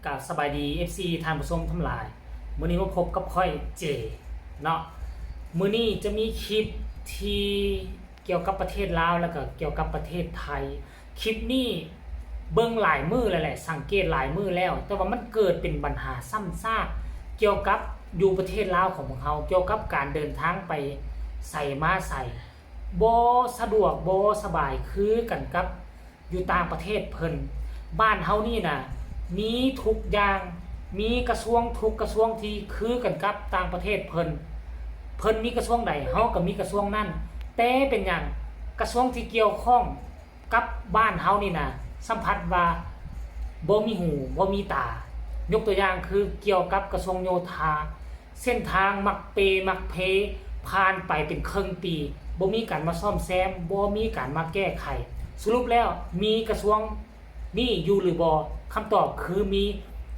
ກະສະບາຍດີ ເອັຟຊີ ທ່ານຜູ້ຊົມທັງຫຼາຍ, ມື້ນີ້ມາພົບກັບຂ້ອຍ ເຈ ເນາະ. ມື້ນີ້ຈະມີຄລິບທີ່ກ່ຽວກັບປະເທດລາວ ແລ້ວກະກ່ຽວກັບປະເທດໄທ. ຄລິບນີ້ເບິ່ງຫຼາຍມື້ແລ້ວແຫຼະ, ສັງເກດຫຼາຍມື້ແລ້ວ, ແຕ່ວ່າມັນເກີດເປັນບັນຫາຊ້ຳຊາກກ່ຽວກັບຢູ່ປະເທດລາວຂອງພວກເຮົາ, ກ່ຽວກັບການເດີນທາງໄປໃສມາໃສ ບໍ່ສະດວກ ບໍ່ສະບາຍຄືກັນກັບຢູ່ຕ່າງປະເທດເພິ່ນ. ບ້ານເຮົານີ້ນະ ມີທຸກຢ່າງ, ມີກະຊວງທຸກກະຊວງທີ່ຄືກັນກັບຕ່າງປະເທດເພິ່ນ. ເພິ່ນມີກະຊວງໃດ ເຮົາກະມີກະຊວງນັ້ນ. ແຕ່ເປັນຫຍັງກະຊວງທີ່ກ່ຽວຂ້ອງ ກັບບ້ານເຮົານີ້ນະ ສຳຜັດວ່າບໍ່ມີຫູບໍ່ມີຕາ. ຍົກຕົວຢ່າງຄືກ່ຽວກັບກະຊວງໂຍທາ, ເສັ້ນທາງມັກເປມັກເພ, ຜ່ານໄປເປັນເຄິ່ງປີ ບໍ່ມີການມາສ້ອມແຊມ, ບໍ່ມີການມາແກ້ໄຂ. ສະຫຼຸບແລ້ວ ມີກະຊວງນີ້ຢູ່ຫຼືບໍ່? ຄຳຕອບຄືມີ,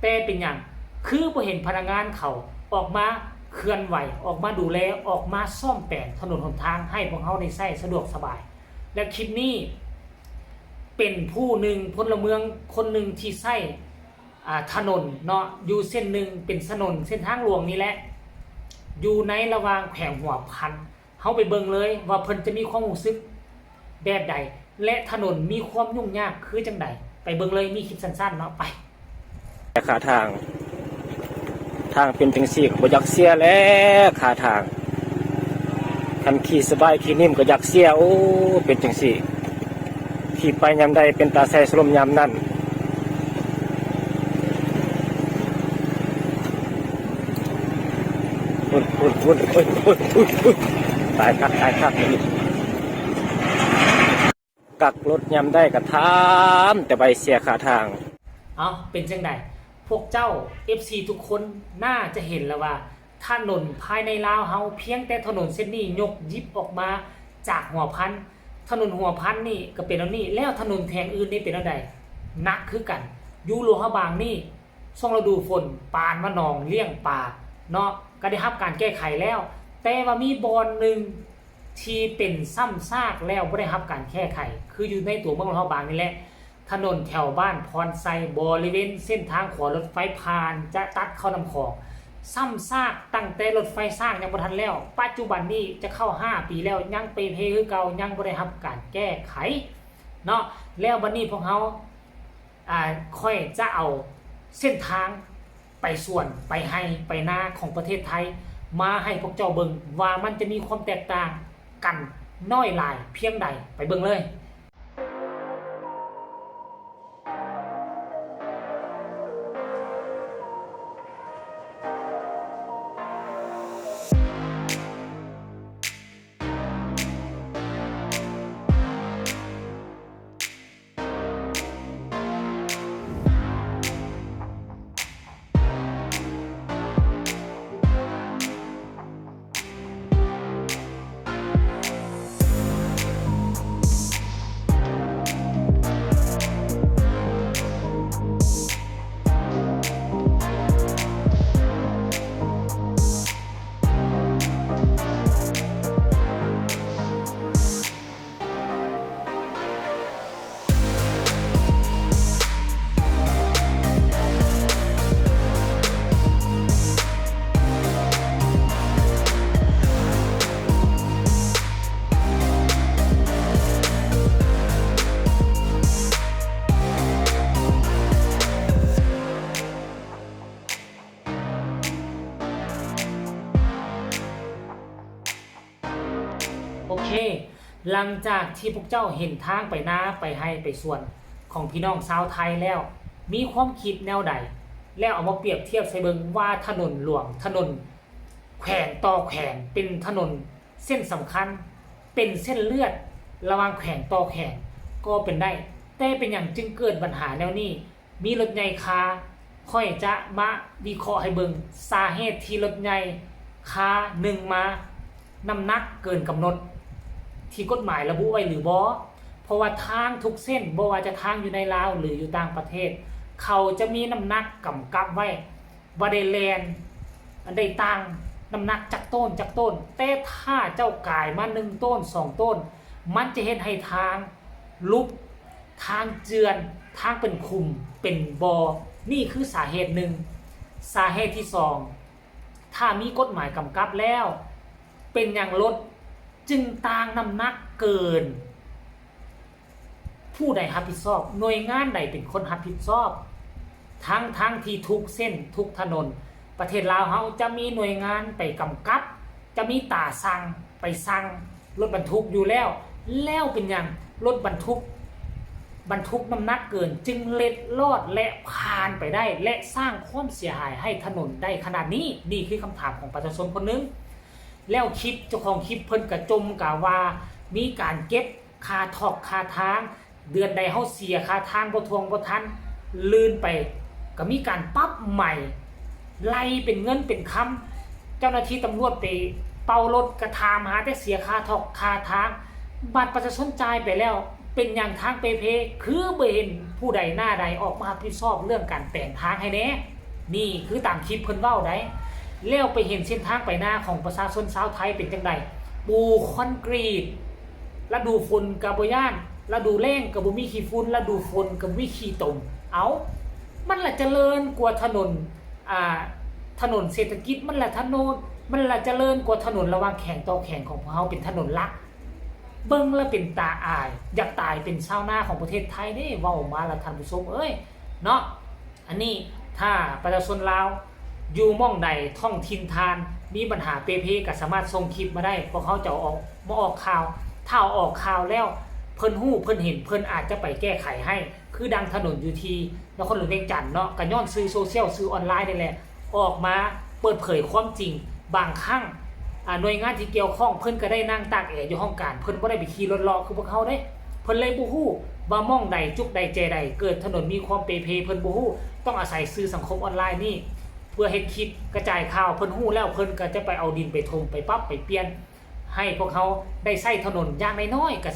ແຕ່ເປັນຫຍັງຄືບໍ່ເຫັນພະນັກງານເຂົາອອກມາເຄື່ອນໄຫວ, ອອກມາດູແລ, ອອກມາສ້ອມແປງຖະໜົນຫົນທາງໃຫ້ພວກເຮົາໄດ້ໃຊ້ສະດວກສະບາຍ? ແລະ ຄລິບນີ້ເປັນຜູ້ໜຶ່ງ ພົນລະເມືອງຄົນໜຶ່ງທີ່ໃຊ້ ອາ ຖະໜົນເນາະ ຢູ່ເສັ້ນໜຶ່ງ ເປັນຖະໜົນເສັ້ນທາງຫຼວງນີ້ແຫຼະ ຢູ່ໃນລະຫວ່າງແຂວງຫົວພັນ. ເຮົາໄປເບິ່ງເລີຍວ່າເພິ່ນຈະມີຄວາມຮູ້ສຶກແບບໃດ ແລະ ຖະໜົນມີຄວາມຫຍຸ້ງຍາກຄືຈັ່ງໃດ. ໄປເບິ່ງເລີຍ, ມີຄລິບສັ້ນໆເນາະ, ໄປ. ຄ່າທາງ ທາງເປັນຈັ່ງຊີ້ກະບໍ່ຢາກເສຍແຫຼະຄ່າທາງ. ຄັນຂີ່ສະບາຍຂີ່ນິ້ມກະຢາກເສຍ. ໂອ້ ເປັນຈັ່ງຊີ້ ຂີ່ໄປຍາມໃດເປັນຕາໃສ່ສະຫຼົມຍາມນັ້ນ. ພຸ້ນ ພຸ້ນ ພຸ້ນ ໂອ້ຍ ໂອ້ຍ ໂອ້ຍ ຕາຍຄັກ ຕາຍຄັກ. ກັກລົດຍາມໃດກະຖາມແຕ່ໃບເສຍຄ່າທາງ. ເອົ້າ ເປັນຈັ່ງໃດ? ພວກເຈົ້າ ເອັຟຊີ ທຸກຄົນໜ້າຈະເຫັນແລ້ວວ່າ ຖະໜົນພາຍໃນລາວເຮົາ ພຽງແຕ່ຖະໜົນເສັ້ນນີ້ຍົກຢິບອອກມາຈາກຫົວພັນ. ຖະໜົນຫົວພັນນີ້ກະເປັນແນວນີ້ ແລ້ວຖະໜົນແຂວງອື່ນນີ້ເປັນແນວໃດ? ໜັກຄືກັນ. ຢູ່ຫຼວງພະບາງນີ້ ຊ່ວງລະດູຝົນ ປານວ່າໜອງລ້ຽງປາເນາະ ກະໄດ້ຮັບການແກ້ໄຂແລ້ວ, ແຕ່ວ່າມີບ່ອນໜຶ່ງ ທີ່ເປັນຊ້ຳຊາກແລ້ວບໍ່ໄດ້ຮັບການແກ້ໄຂ ຄືຢູ່ໃນຕົວເມືອງຫຼວງພະບາງນີ້ແຫຼະ, ຖະໜົນແຖວບ້ານພອນໄຊ ບໍລິເວນເສັ້ນທາງຂົວລົດໄຟຜ່ານຈະຕັດເຂົ້ານ້ຳຂອງ ຊ້ຳຊາກຕັ້ງແຕ່ລົດໄຟສ້າງຍັງບໍ່ທັນແລ້ວ, ປັດຈຸບັນນີ້ຈະເຂົ້າຫ້າປີແລ້ວ ຍັງເປ່ເພຄືເກົ່າ ຍັງບໍ່ໄດ້ຮັບການແກ້ໄຂເນາະ. ແລ້ວບັດນີ້ພວກເຮົາ ອາ ຂ້ອຍຈະເອົາເສັ້ນທາງໄປສວນ ໄປໄຮ່ ໄປນາຂອງປະເທດໄທ ມາໃຫ້ພວກເຈົ້າເບິ່ງວ່າມັນຈະມີຄວາມແຕກຕ່າງກັນນ້ອຍຫຼາຍພຽງໃດ. ໄປເບິ່ງເລີຍ. ໂອເຄ, ຫຼັງຈາກທີ່ພວກເຈົ້າເຫັນທາງໄປນາ ໄປໄຮ່ ໄປສວນຂອງພີ່ນ້ອງຊາວໄທແລ້ວ, ມີຄວາມຄິດແນວໃດ? ແລ້ວເອົາມາປຽບທຽບໃສ່ເບິ່ງວ່າຖະໜົນຫຼວງ, ຖະໜົນແຂວງຕໍ່ແຂວງ ເປັນຖະໜົນເສັ້ນສຳຄັນ, ເປັນເສັ້ນເລືອດລະຫວ່າງແຂວງຕໍ່ແຂວງກໍເປັນໄດ້, ແຕ່ເປັນຫຍັງຈຶ່ງເກີດບັນຫາແນວນີ້? ມີລົດໃຫຍ່ຄາ, ຂ້ອຍຈະມາວິເຄາະໃຫ້ເບິ່ງສາເຫດທີ່ລົດໃຫຍ່ຄາ. ໜຶ່ງມາ, ນ້ຳໜັກເກີນກຳນົດທີ່ກົດໝາຍລະບຸໄວ້ຫຼືບໍ່? ເພາະວ່າທາງທຸກເສັ້ນ, ບໍ່ວ່າຈະທາງຢູ່ໃນລາວ ຫຼື ຢູ່ຕ່າງປະເທດ, ເຂົາຈະມີນ້ຳໜັກກຳກັບໄວ້ ວ່າໄດ້ແລ່ນ ໄດ້ຕ່າງນ້ຳໜັກຈັກໂຕນ ຈັກໂຕນ, ແຕ່ຖ້າເຈົ້າກາຍມາໜຶ່ງໂຕນ ສອງໂຕນ, ມັນຈະເຮັດໃຫ້ທາງຫຼຸບ, ທາງເຈື່ອນ, ທາງເປັນຂຸມ, ເປັນບໍ່, ນີ້ຄືສາເຫດໜຶ່ງ. ສາເຫດທີສອງ ຖ້າມີກົດໝາຍກຳກັບແລ້ວ ເປັນຫຍັງລົດຈຶ່ງຕ່າງນ້ຳໜັກເກີນ? ຜູ້ໃດຮັບຜິດຊອບ? ໜ່ວຍງານໃດເປັນຄົນຮັບຜິດຊອບ? ທັງໆທີ່ທຸກເສັ້ນທຸກຖະໜົນ ປະເທດລາວເຮົາຈະມີໜ່ວຍງານໄປກຳກັບ, ຈະມີຕາສັ່ງໄປສັ່ງລົດບັນທຸກຢູ່ແລ້ວ. ແລ້ວເປັນຫຍັງລົດບັນທຸກ ບັນທຸກນ້ຳໜັກເກີນຈຶ່ງເລັດລອດ ແລະ ຜ່ານໄປໄດ້ ແລະ ສ້າງຄວາມເສຍຫາຍໃຫ້ຖະໜົນໄດ້ຂະໜາດນີ້? ນີ້ຄືຄຳຖາມຂອງປະຊາຊົນຄົນໜຶ່ງ. ແລ້ວຄລິບ ເຈົ້າຂອງຄລິບເພິ່ນກະຈົ່ມກະວ່າມີການເກັບຄ່າຖອກຄ່າທາງ, ເດືອນໃດເຮົາເສຍຄ່າທາງບໍ່ທ່ວງບໍ່ທັນ ລື່ນໄປ ກະມີການປັບໃໝ ໄລ່ເປັນເງິນເປັນຄຳ. ເຈົ້າໜ້າທີ່ຕຳຫຼວດໄປເປົ່າລົດກະຖາມຫາແຕ່ເສຍຄ່າຖອກຄ່າທາງ, ບັດປະຊາຊົນຈ່າຍໄປແລ້ວ ເປັນຫຍັງທາງເປ່ເພ ຄືບໍ່ເຫັນຜູ້ໃດໜ້າໃດອອກມາຮັບຜິດຊອບເລື່ອງການແປງທາງໃຫ້ແດ່? ນີ້ຄືຕາມຄລິບເພິ່ນເວົ້າໃດ໋. ແລ້ວໄປເຫັນເສັ້ນທາງໄປນາຂອງປະຊາຊົນຊາວໄທເປັນຈັ່ງໃດ? ປູຄອນກຣີດ ລະດູຝົນກະບໍ່ຢ້ານ, ລະດູແລ້ງກະບໍ່ມີຂີ້ຝຸ່ນ, ລະດູຝົນກະບໍ່ມີຂີ້ຕົມ. ເອົ້າ ມັນລະຈະເລີນກວ່າຖະໜົນ ອ່າ ຖະໜົນເສດຖະກິດ, ມັນລະຖະໜົນ ມັນລະຈະເລີນກວ່າຖະໜົນລະຫວ່າງແຂວງຕໍ່ແຂວງຂອງພວກເຮົາ ເປັນຖະໜົນຫຼັກ. ເບິ່ງລະເປັນຕາອາຍ ຢາກຕາຍເປັນຊາວນາຂອງປະເທດໄທເດ້ ເວົ້າມາລະທ່ານຜູ້ຊົມເອີຍເນາະ. ອັນນີ້ຖ້າປະຊາຊົນລາວຢູ່ໝ່ອງໃດ ທ້ອງຖິ່ນທ່ານມີບັນຫາເປ່ເພ ກະສາມາດສົ່ງຄລິບມາໄດ້ ພວກເຮົາຈະເອົາອອກ ມາອອກຂ່າວ. ຖ້າເອົາອອກຂ່າວແລ້ວ ເພິ່ນຮູ້ ເພິ່ນເຫັນ ເພິ່ນອາດຈະໄປແກ້ໄຂໃຫ້. ຄືດັ່ງຖະໜົນຢູ່ທີ່ນະຄອນຫຼວງວຽງຈັນເນາະ ກະຍ້ອນສື່ໂຊຊຽວ ສື່ອອນລາຍນີ້ແຫຼະ ອອກມາເປີດເຜີຍຄວາມຈິງ. ບາງຄັ້ງ ອາ ໜ່ວຍງານທີ່ກ່ຽວຂ້ອງເພິ່ນກະໄດ້ນັ່ງຕາກແອຢູ່ຫ້ອງການ, ເພິ່ນບໍ່ໄດ້ໄປຂີ່ລົດເລາະຄືພວກເຮົາເດ້. ເພິ່ນເລີຍບໍ່ຮູ້ວ່າໝ່ອງໃດ ຈຸກໃດ ແຈໃດ ເກີດຖະໜົນມີຄວາມເປ່ເພ ເພິ່ນບໍ່ຮູ້. ຕ້ອງອາໄສສື່ສັງຄົມອອນລາຍນີ້ ເພື່ອເຮັດຄລິບກະຈາຍຂ່າວ. ເພິ່ນຮູ້ແລ້ວ ເພິ່ນກະຈະໄປເອົາດິນໄປຖົມ ໄປປັບໄປປ່ຽນ ໃຫ້ພວກເຮົາໄດ້ໃຊ້ຖະໜົນ. ຢ່າງນ້ອຍໆກະ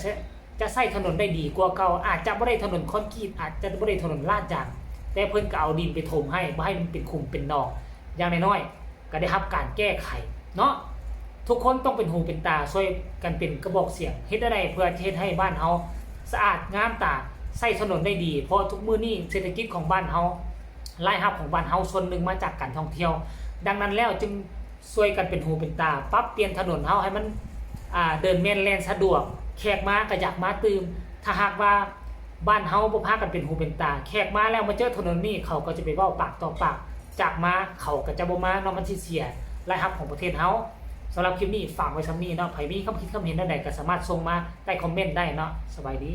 ຈະໃຊ້ຖະໜົນໄດ້ດີກວ່າເກົ່າ. ອາດຈະບໍ່ໄດ້ຖະໜົນຄອນກຣີດ ອາດຈະບໍ່ໄດ້ຖະໜົນລາດຢາງ ແຕ່ເພິ່ນກະເອົາດິນໄປຖົມໃຫ້ ບໍ່ໃຫ້ມັນເປັນຂຸມເປັນໜອງ. ຢ່າງນ້ອຍໆກະໄດ້ຮັບການແກ້ໄຂເນາະ. ທຸກຄົນຕ້ອງເປັນຫູເປັນຕາ ຊ່ວຍກັນເປັນກະບອກສຽງ. ເຮັດແນວໃດເພື່ອຈະເຮັດໃຫ້ບ້ານເຮົາສະອາດງາມຕາ ໃຊ້ຖະໜົນໄດ້ດີ? ເພາະທຸກມື້ນີ້ເສດຖະກິດຂອງບ້ານເຮົາ ລາຍຮັບຂອງບ້ານເຮົາສ່ວນໜຶ່ງມາຈາກການທ່ອງທ່ຽວ. ດັ່ງນັ້ນແລ້ວຈຶ່ງ ຊ່ວຍກັນເປັນຫູເປັນຕາ ປັບປ່ຽນຖະໜົນເຮົາໃຫ້ມັນ ອາ ເດີນແມ່ນແລ່ນສະດວກ, ແຂກມາກະຢາກມາຕື່ມ. ຖ້າຫາກວ່າບ້ານເຮົາບໍ່ພາກັນເປັນຫູເປັນຕາ ແຂກມາແລ້ວມາເຈີຖະໜົນນີ້ ເຂົາກະຈະໄປເວົ້າປາກຕໍ່ປາກ, ຈາກມາເຂົາກະຈະບໍ່ມາເນາະ, ມັນຊິເສຍລາຍຮັບຂອງປະເທດເຮົາ. ສຳລັບຄລິບນີ້ຝາກໄວ້ສ່ຳນີ້ເນາະ, ໃຜມີຄຳຄິດຄຳເຫັນແນວໃດກະສາມາດສົ່ງມາໃຕ້ຄອມເມັນໄດ້ເນາະ. ສະບາຍດີ.